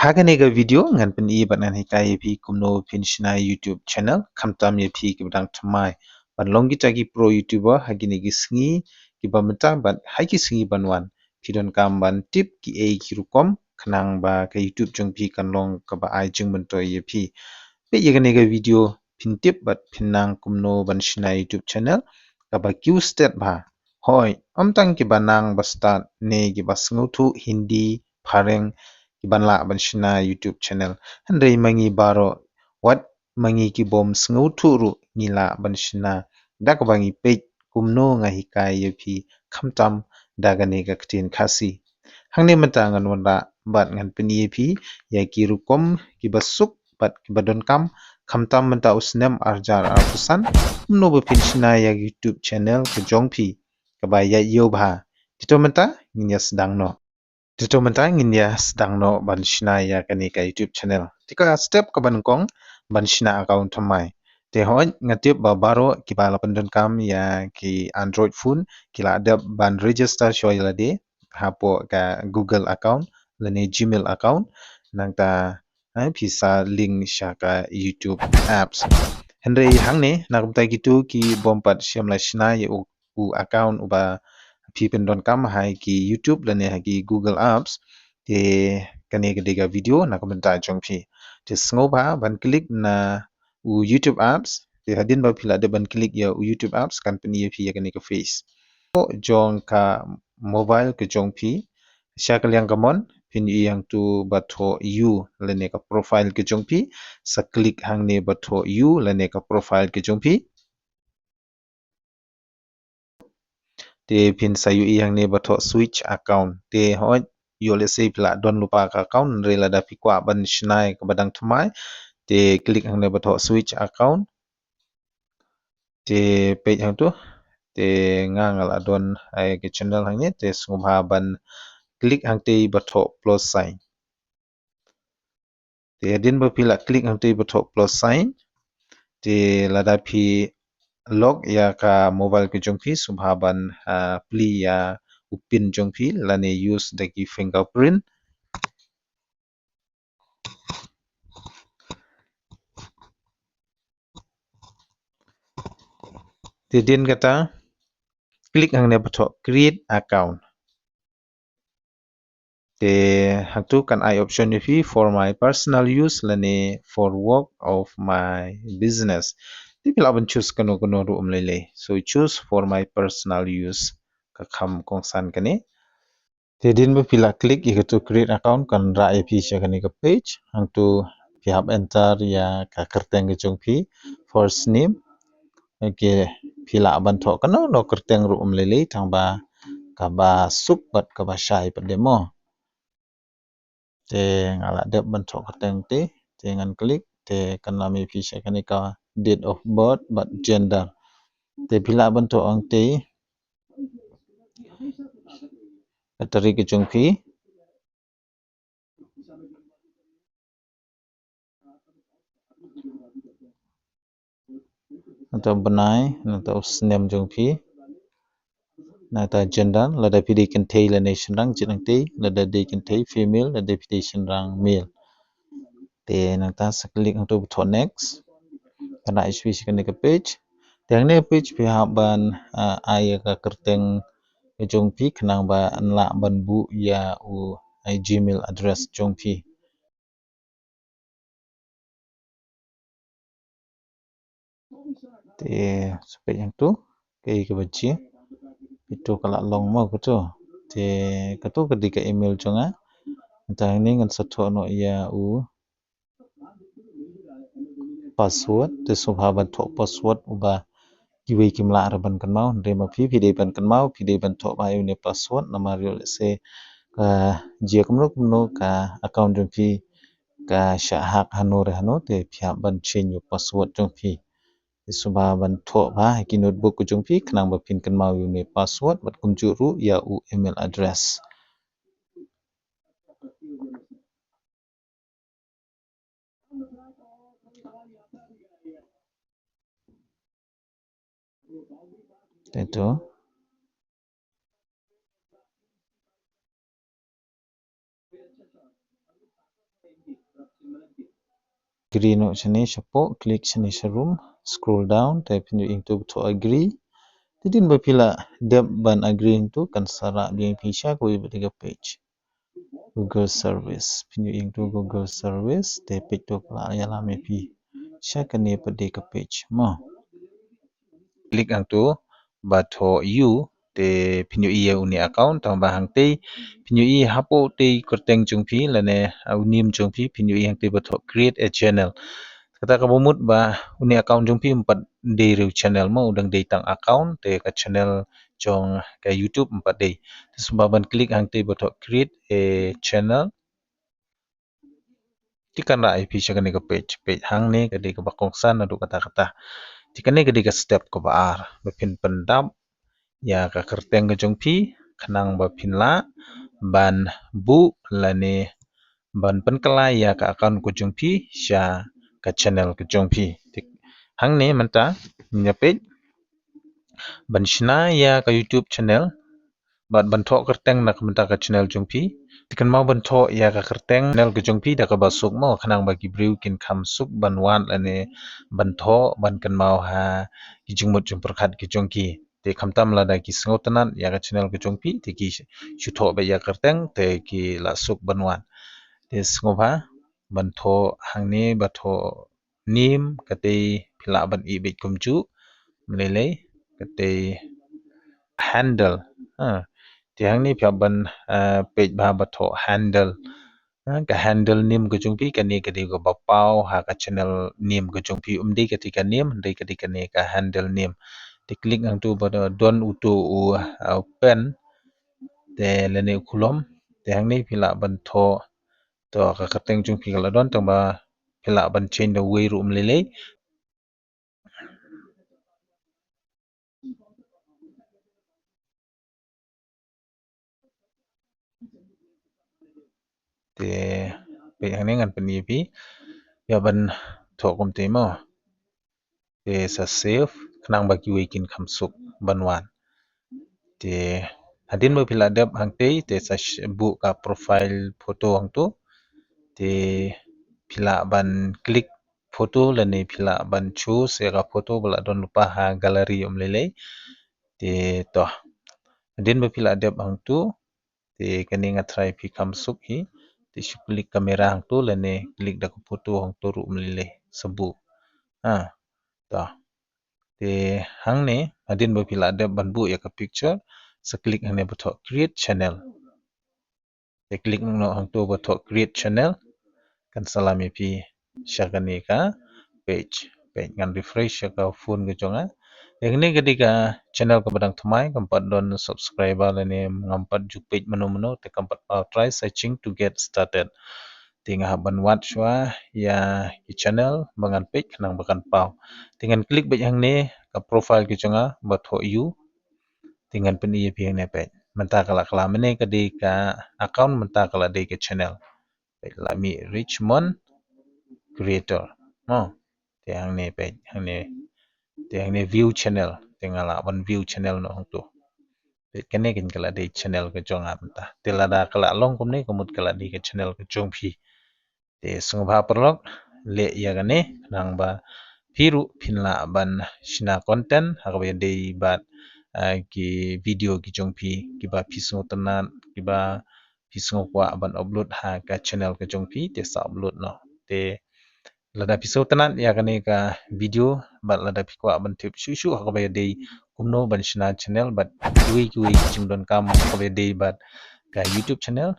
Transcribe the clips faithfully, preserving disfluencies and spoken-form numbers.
Ha kane ka video ngan pyni bad ngan hikai ïa phi kumno phin shna YouTube channel, khamtam ïa phi kiba dang thymmai ban long kita ki pro YouTuber ha kine ki sngi kiba mynta bad ha ki sngi ban wan. Phi donkam ban tip kiei ki rukom khnang ba ka YouTube jong phi kan long kaba ai jingmyntoi ïa phi. Peit ïa kane ka video phin tip bad phin nang kumno ban shna YouTube channel kaba kiew stet bha. Hooid, ym tang kiba nang ba stad ne kiba sngewthuh Hindi, phareng, kiban lah ban shna YouTube channel. Hynrei ma ngi baroh, wat ma ngi kibym sngewthuh ruh ngi lah ban shna da kaba ngi peit kumno nga hikai ïa phi khamtam da kane ka ktien Khasi. Hangne mynta ngan wanrah bad ngan pyni ïa phi ïa ki rukom kiba suk bad kiba donkam khamtam mynta u snem arhajar arphew san kumno ba phin shna ïa ka YouTube channel ka jong phi kaba ïaid ïew bha. Te to mynta ngin ïa sdang noh. Te to mynta ngin ïa sdang noh ban shna ïa kane ka YouTube channel. Te ka step kaba nyngkong ban shna account thymmai. Te hooid nga tip ba baroh kiba la pyndonkam ïa ki Android phone ki la dep ban register shuwa ïa lade hapoh ka Google account lane Gmail account, nangta, eh, phi sa link sha ka YouTube apps. Hynrei hangne na ka bynta kito kibym pat shym la shna ïa u, u account uba phi pyndonkam ha ki YouTube lane ha ki Google apps, te kane ka dei ka video na ka bynta jong phi. Te sngewbha ban click na u YouTube apps. Te hadien ba phi la dep ban click ïa u YouTube apps kan pyni ïa phi ïa kane ka face. Hapoh jong ka mobile ka jong phi, sha ka liang kamon phin ïohi hangto ba thoh you lane ka profile ka jong phi. Sa click hangne ba thoh you lane ka profile ka jong phi. Te phin sa ïohi hangne ba thoh switch account. Te hooid, ïoh lehse phi la don lypa ka account, hynrei lada phi kwah ban shna ïa kaba dang thymmai, te click hangne ba thoh switch account. Te peit hangto. Te nga nga la don ai ka channel hangne, te sngewbha ban click hangtei ba thoh plus sign. Te hadien ba phi la click hangtei ba thoh plus sign, te lada phi lock ïa ka mobile ka jong phi, sngewbha ban, ah, plie ïa u pin jong phi lane use da ki fingerprint. Te hadien kata click hangne ba thoh create account. Te hangto kan ai option ïa phi for my personal use lane for work of my business. Te phi lah ban choose kano kano ruh ym lei lei. So choose for my personal use, ka kham kongsan kane. Te hadien ba phi la click ïa kato create account kan rah ïa phi sha kane ka page. Hangto phi hap enter ïa ka kyrteng ka jong phi, first name. Okay, phi lah ban thoh kano kano kyrteng ruh ym lei lei, tang ba kaba suk bad kaba shai pat de mo. Te nga la dep ban thoh kyrteng te, te ngan click, te kan lam ïa phi sha kane ka date of birth bad gender. Te phi lah ban thoh hangtei ka tarik ka jong phi. Nangta u bnai, nangta u snem jong phi. Nangta gender, lada phi dei kynthei lane shynrang jied hangtei, lada dei kynthei female, lada phi dei shynrang male. Te nangta sa click hangto ba thoh next. Kan rah ïa phi sha kane ka page. Te hangne ka page phi hap ban, ah, ai ïa ka kyrteng ka jong phi khnang ba yn lah ban buh ïa u, ai, Gmail address jong phi. Te sa peit hangto kaei kaba jia. Ito ka la long mo kato. Te kato ka dei ka email jong nga. Te hangne ngan sa thoh noh ïa u password, te sngewbha ban thoh password uba kiwei kim lah ruh ban kynmaw. Hynrei ma phi, phi dei ban kynmaw, phi dei ban thoh bha ïa une u password, namar ïoh lehse ka jia kumno kumno ka account jong phi ka shah hack hano re hano, te phi hap ban change ïa u password jong phi. Te sngewbha ban thoh bha ha ki notebook ka jong phi khnang ba phin kynmaw ïa une u password bad kumjuh ruh ïa u email address. Te to. Agree noh shane shapoh, click shane sharum, scroll down, te phin ïohi hangtu ba thoh agree. Te hadien ba phi la dep ban agree hangtu kan sa rah biang ïa phi sha kawei pat de ka page. Google Service. Phin ïohi hangtu Google Service, te page to ka la ïalam ïa phi sha kane pat de ka page. Mo. Click hangtu ba thoh you, te phin ïohi ïa une account, tang ba hangtei phin ïohi hapoh utei kyrteng jong phi lane, ah, u name jong phi, phin ïohi hangtei ba thoh create a channel. Kata kaba mut ba une account jong phi um pat dei ruh channel mo, u dang dei tang account, te ka channel jong ka YouTube um pat dei. Te sngewbha ban click hangtei ba thoh create a channel. Te kan rah ïa phi sha kane ka page, page hangne ka dei kaba kongsan naduh katta katta. Te kane ka dei ka step kaba ar ba phin pyndap ïa ka kyrteng ka jong phi khnang ba phin lah ban buh lane ban pynkylla ïa ka account ka jong phi sha ka channel ka jong phi. Te hangne mynta ngin ïa peit ban shna ïa ka YouTube channel. Bad ban thoh kyrteng na ka bynta ka channel jong phi. Te kynmaw ban thoh ïa ka kyrteng channel ka jong phi da kaba suk mo, khnang ba ki briew kin kham suk ban wad lane ban thoh ban kynmaw ha ki jingmut jingpyrkhat ki jong ki. Te khamtam lada ki sngewtynnat ïa ka channel ka jong phi, te ki shu thoh beit ïa ka kyrteng, te ki la suk ban wad. Te sngewbha ban thoh hangne ba thoh name, katei phi lah ban ïeh beit kumjuh. Mlei lei, katei handle. Ha. Te hangne phi hap ban, eh, peit bha ba thoh handle. Ha, ka handle name ka jong phi, kane ka dei kaba paw ha ka channel name ka jong phi, um dei katei ka name, dei katei kane ka handle name. Te click hangtu ba don uto u, uh, pen. Te lane u kolom. Te hangne phi lah ban thoh. To ka kyrteng jong phi ka la don, tang ba phi lah ban change da uwei ruh mlei lei. Te peit hangne ngan pyni ïa phi. Ïa ban thoh kumtei mo. Te sa save khnang ba kiwei kin kham suk ban wad. Te hadien ba phi la dep hangtei, te sa sh-, buh ka profile photo hangtu. Te phi lah ban click photo lane phi lah ban choose ïa ka photo ba la don lypa ha gallery um lei lei. Te to. Hadien ba phi la dep hangtu, te kane nga tharai phi kham suk hi. Te shu click camera hangtu lane click da ka photo hangtu ruh um lei lei sa buh. Ha. To. Te hangne hadien ba phi la dep ban buh ïa ka picture, sa click hangne ba thoh create channel. Te click noh hangtu ba thoh create channel. Kan sa lam ïa phi sha kane ka page. Page ngan refresh ïa ka phone ka jong nga. Te kane ka dei ka channel kaba dang thymmai, kam pat don subscriber lane ngam pat ju peit mano mano, te kam pat paw, try searching to get started. Te nga hap ban wad shuwa ïa ki channel ba ngan peit khnang ba kan paw. Te ngan click beit hangne ka profile ka jong nga ba thoh you. Te ngan pyni ïa phi hangne peit. Mynta ka la kylla, mynne ka dei ka account, mynta ka la dei ka channel. Peit la mih Richmond Creator. Mo. Te hangne peit, hangne. Te hangne view channel. Te nga lah ban view channel noh hangtu. Peit kane kan ka la dei channel ka jong nga mynta. Te lada ka la long kumne ka mut ka la dei ka channel ka jong phi. Te sngewbha paralok, leh ïa kane khnang ba phi ruh phin lah ban shna content ha kaba ïadei bad, ah, ki video ki jong phi, kiba phi sngewtynnat, kiba phi sngew kwah ban upload ha ka channel ka jong phi, te sa upload noh. Te lada phi sngewtynnat ïa kane ka video bad lada phi kwah ban tip shuh shuh ha kaba ïadei kumno ban shna channel bad kiwei kiwei ki jingdonkam ha kaba ïadei bad ka YouTube channel,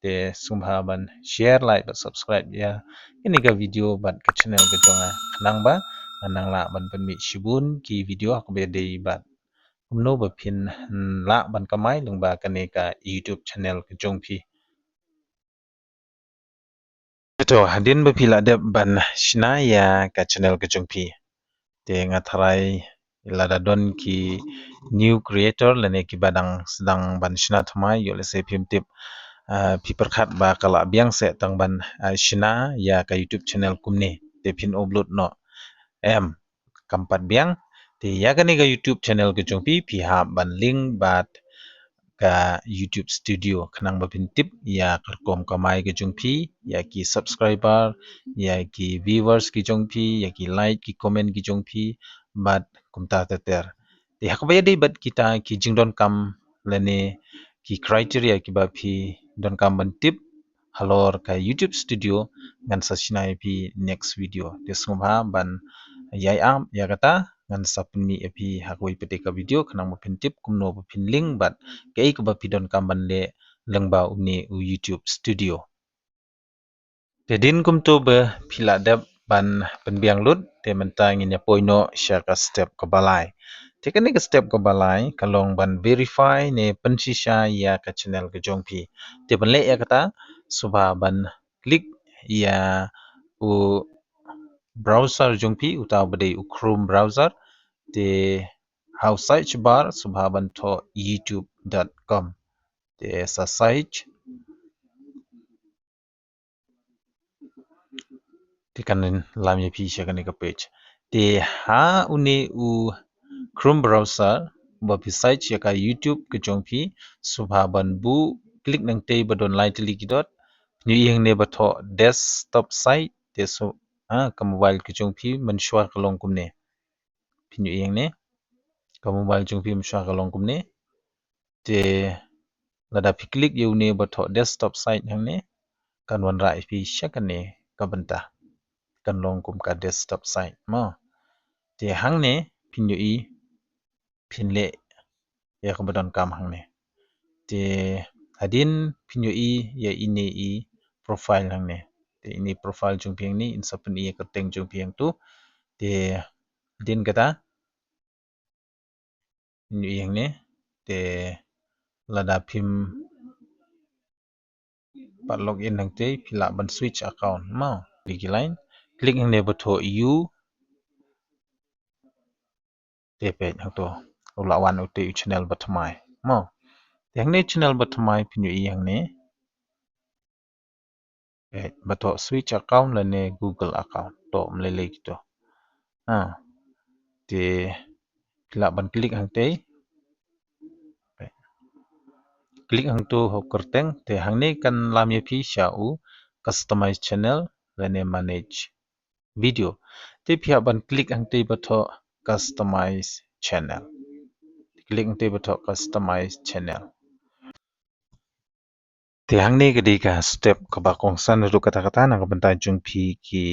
te sngewbha ban share, like bad subscribe ïa kane ka video bad ka channel ka jong nga khnang ba ngan nang lah ban pynmih shibun ki video ha kaba ïadei bad kumno ba phin lah ban kamai lyngba kane ka YouTube channel ka jong phi. To, hadien ba phi la dep ban shna ïa ka channel ka jong phi, te nga tharai lada don ki new creator lane kiba dang sdang ban shna thymmai, ïoh lehse phim tip, ah, phi pyrkhat ba ka la biang seh tang ban, ah, shna ïa ka YouTube channel kumne, te phin upload noh. Em, kam pat biang. Te ïa kane ka YouTube channel ka jong phi, phi hap ban link bad ka YouTube Studio khnang ba phin tip ïa ka rukom kamai ka jong phi, ïa ki subscriber, ïa ki viewers ki jong phi, ïa ki like, ki comment ki jong phi, bad kumta ter ter. Te ha kaba ïadei bad kita ki jingdonkam lane ki criteria kiba phi donkam ban tip halor ka YouTube Studio, ngan sa shna ïa phi next video. Te sngewbha ban ïai ap ïa kata, ngan sa pynmih ïa phi ha kawei pat ka video khnang ba phin tip kumno ba phin link bad kaei kaba phi donkam ban leh lyngba une u YouTube Studio. Te hadien kumto ba phi la dep ban pynbiang lut, te mynta ngin ïa poi noh sha ka step kaba lai. Te kane ka step kaba lai ka long ban verify ne pynshisha ïa ka channel ka jong phi. Te ban leh ïa kata, sngewbha ban click ïa u browser jong phi, uta uba dei u Chrome browser. Te ha u search bar sngewbha ban thoh youtube dot com. Te sa search. Te kan lam ïa phi sha kane ka page. Te ha une u Chrome browser ba phi search ïa ka YouTube ka jong phi, sngewbha ban buh, click nangtei ba don lai tylli ki dot. Phin ïohi hangne ba thoh desktop site, te so, ha ka mobile ka jong phi mynshuwa ka long kumne. Phin ïohi hangne ka mobile jong phi mynshuwa ka long kumne. Te lada phi click ïa une ba thoh desktop site hangne, kan wanrah ïa phi sha kane ka bynta. Kan long kum ka desktop site mo. Te hangne phin ïohi phin leh ïa kaba donkam hangne. Te hadien phin ïohi ïa ine i profile hangne. Te ine i profile jong phi hangne, yn sa pyni ïa ka kyrteng jong phi hangto. Te hadien kata, phin ïohi hangne. Te lada phim pat log in hangtei, phi lah ban switch account mo. Click line, click hangne ba thoh u, te peit hangto u la wan utei u channel ba thymmai mo. Te hangne channel ba thymmai phin ïohi hangne. Eh, ba thoh switch account lane Google account, thoh ym lei lei kito. Ha. Te phi lah ban click hangtei. Eh, click hangto ha u kyrteng, te hangne kan lam ïa phi sha u customize channel lane manage video. Te phi hap ban click hangtei ba thoh customize channel. Click hangtei ba thoh customize channel. Te hangne ka dei ka step kaba kongsan ruh katta katta na ka bynta jong phi ki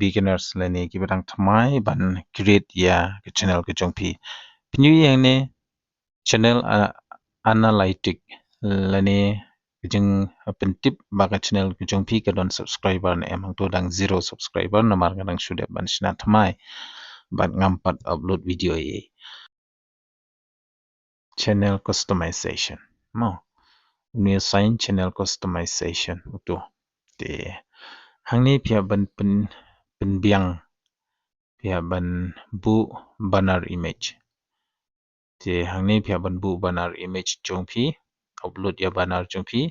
beginners lane kiba dang thymmai ban create ïa ka channel ka jong phi. Phin ïohi hangne channel, ah, analytic lane ka jingpyntip ba ka channel ka jong phi ka don subscriber ne em. Hangto dang zero subscriber namar nga dang shu dep ban shna thymmai bad ngam pat upload video ei ei. Channel customization mo. Une u sign channel customization uto. Te hangne phi hap ban pyn, pynbiang, phi hap ban buh banner image. Te hangne phi hap ban buh banner image jong phi, upload ïa banner jong phi.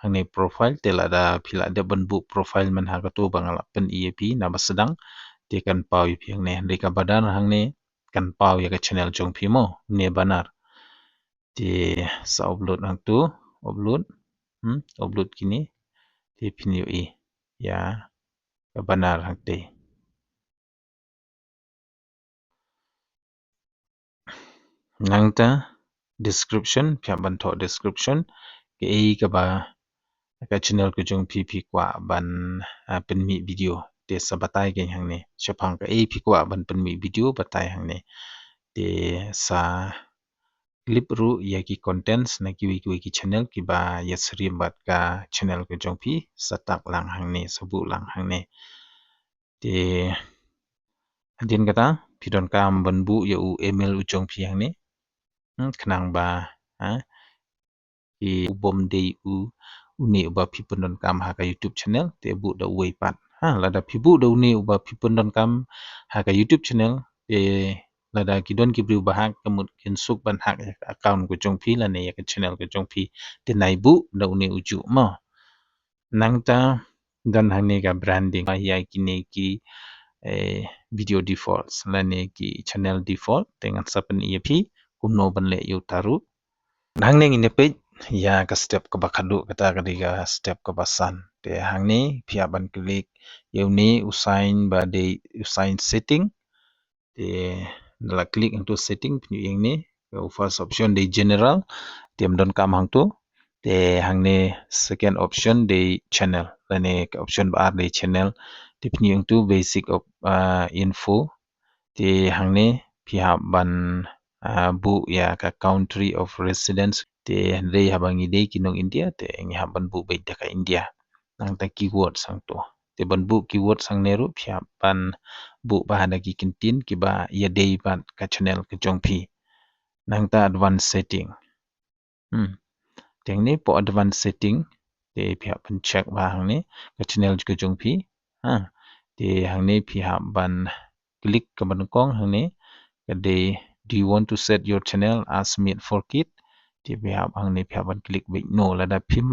Hangne profile, te lada phi lah dep ban buh profile man ha kato ba nga lah pyni ïa phi naba sdang, te kan paw ïa phi hangne. Hynrei ka banner hangne kan paw ïa ka channel jong phi mo, ne banner. Te sa upload hangto, upload. Hmm, upload kine. Te phin ïohi ïa ka banner hangtei. Nangta description, phi hap ban thoh description. Kaei kaba ka channel ka jong phi phi kwah ban, ah, pynmih video. Te sa batai kein hangne. Shaphang kaei phi kwah ban pynmih video batai hangne. Te sa clip ruh ïa ki contents na kiwei kiwei ki channel kiba ïasyriem bad ka channel ka jong phi, sa tag lang hangne, sa buh lang hangne. Te hadien kata phi donkam ban buh ïa u email u jong phi hangne. Hmm, khnang ba, ha, ki u bym dei u, une uba phi pyndonkam ha ka YouTube channel, te buh da uwei pat. Ha, lada phi buh da une uba phi pyndonkam ha ka YouTube channel, te lada ki don ki briew ba hack, ka mut kin suk ban hack ïa ka account ka jong phi lane ïa ka channel ka jong phi, te nai buh da une u juh mo. Nangta don hangne ka branding, ïa kine ki, eh, video defaults lane ki channel default, te ngan sa pyni ïa phi kumno ban leh ïa uta ruh. Hangne ngin ïa peit ïa ka step kaba khadduh, kata ka dei ka step kaba san. Te hangne phi hap ban click ïa une u sign ba dei u sign setting. Te nda la click hangtu setting, phin ïohi hangne u first option dei general, te ym donkam hangtu. Te hangne second option dei channel, lane ka option ba ar dei channel. Te phin ïohi hangtu basic of, ah, info. Te hangne phi hap ban, ah, buh ïa ka country of residence. Te hynrei haba ngi dei ki nong India, te ngi hap ban buh beit da ka India. Nangta keywords hangtu. Te ban buh keywords hangne ruh phi hap ban buh bha da ki kyntien kiba ïadei bad ka channel ka jong phi. Nangta advanced setting. Hmm. Te hangne pdeng advanced setting, te phi hap ban check bha hangne ka channel ka jong phi. Ha. Te hangne phi hap ban click kaba nyngkong hangne ka dei, "Do you want to set your channel as made for kid?" Te phi hap hangne phi hap ban click beit no. Lada phim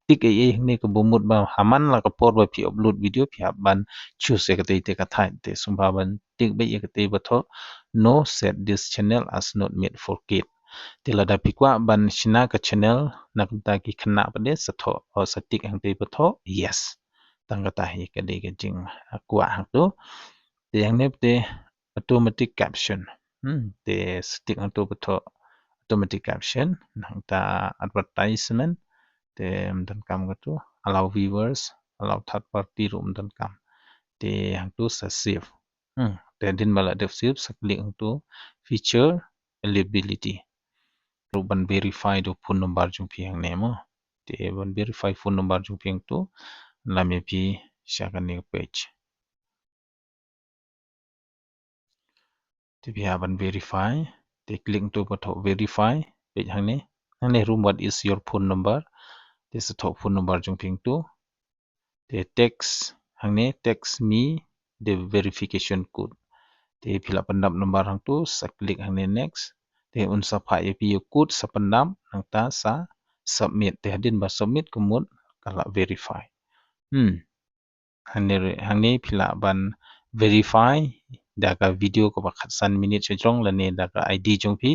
tick ei ei hangne kaba mut ba ha man la ka por ba phi upload video phi hap ban choose ïa katei te ka thait. Te sngewbha ban tick beit ïa katei ba thoh, "No, set this channel as not made for kid." Te lada phi kwah ban shna ka channel na ka bynta ki khynnah pat de, sa thoh, o sa tick hangtei ba thoh yes. Tang kata hi ka dei ka jingkwah hangtu. Te hangne pat de automatic caption. Hmm, te sa tick hangtu ba thoh automatic caption, nangta advertisement, te ym donkam katu, allow viewers, allow third party ruh ym donkam. Te hangtu sa save. Hmm, te hadien ba la dep save sa click hangtu feature eligibility. Ruh ban verify da u phone number jong phi hangne mo. Te ban verify phone number jong phi hangtu, lam ïa phi sha kane ka page. Te phi hap ban verify, te click hangtu ba thoh verify, peit hangne. Hangne ruh, "What is your phone number?" Te sa thoh phone number jong phi hangtu. Te text hangne, "Text me the verification code." Te phi la pyndap number hangtu, sa click hangne next. Te un sa phah ïa phi ïa u code, sa pyndap, nangta sa submit. Te hadien ba submit ka mut ka la verify. Hmm. Hangne, hangne phi lah ban verify da ka video kaba khatsan minit shajrong lane da ka I D jong phi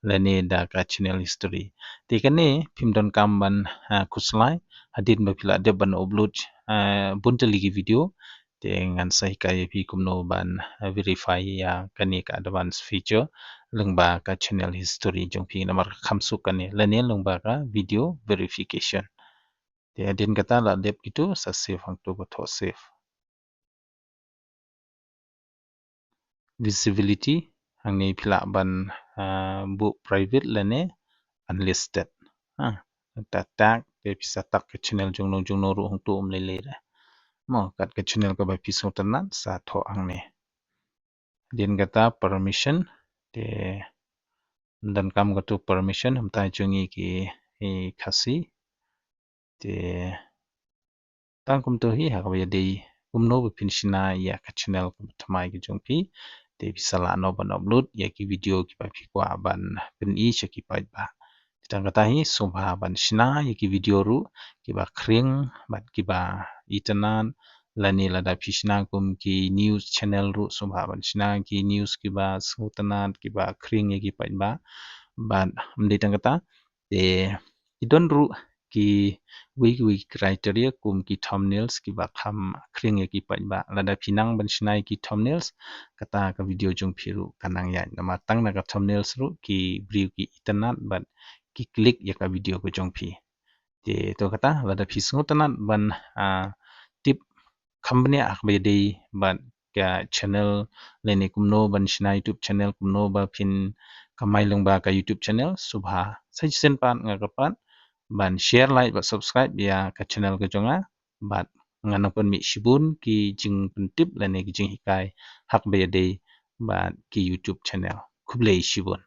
lane da ka channel history. Te kane phim donkam ban, ah, khuslai hadien ba phi lah dep ban upload, ah, bun tylli ki video. Te ngan sa hikai ïa phi kumno ban, ah, verify ïa kane ka advanced feature lyngba ka channel history jong phi namar ka kham suk kane lane lyngba ka video verification. Te hadien kata la dep kitu sa save hangtu ba thoh save. Visibility hangne phi lah ban, ah, buh private lane unlisted. Ha, ta tag te phi sa tag ka channel jongno jongno ruh hangtu um lei lei re. Mo kat ka channel kaba phi sngewtynnat sa thoh hangne. Hadien kata permission te ym donkam katu permission, hynrei jong ngi ki, i Khasi. Te tang kumtu hi ha kaba ïadei kumno ba phin shna ïa ka channel kaba thymmai ka jong phi. Te phi sa lah noh ban upload ïa ki video kiba phi kwah ban pyni sha ki paidbah. Te tang kata hi sngewbha ban shna ïa ki video ruh kiba khring bad kiba itynnad, lane lada phi shna kum ki news channel ruh sngewbha ban shna ki news kiba sngewtynnad, kiba khring ïa ki paidbah. Bad ym dei tang kata, te ki don ruh kiwei kiwei ki criteria kum ki thumbnails kiba kham khring ïa ki paidbah. Lada phi nang ban shna ïa ki thumbnails, kata ka video jong phi ruh ka nang ïaid namar tang na ka thumbnails ruh ki briew ki itynnad bad ki click ïa ka video ka jong phi. Te to kata lada phi sngewtynnad ban, ah, tip kham bniah ha kaba ïadei bad ka channel lane kumno ban shna YouTube channel, kumno ba phin kamai lyngba ka YouTube channel, sngewbha sa shisien pat nga kyrpad ban share, like bad subscribe ïa ka channel ka jong nga bad ngan nang pynmih shibun ki jingpyntip lane ki jinghikai ha kaba ïadei bad ki YouTube channel. Khublei shibun.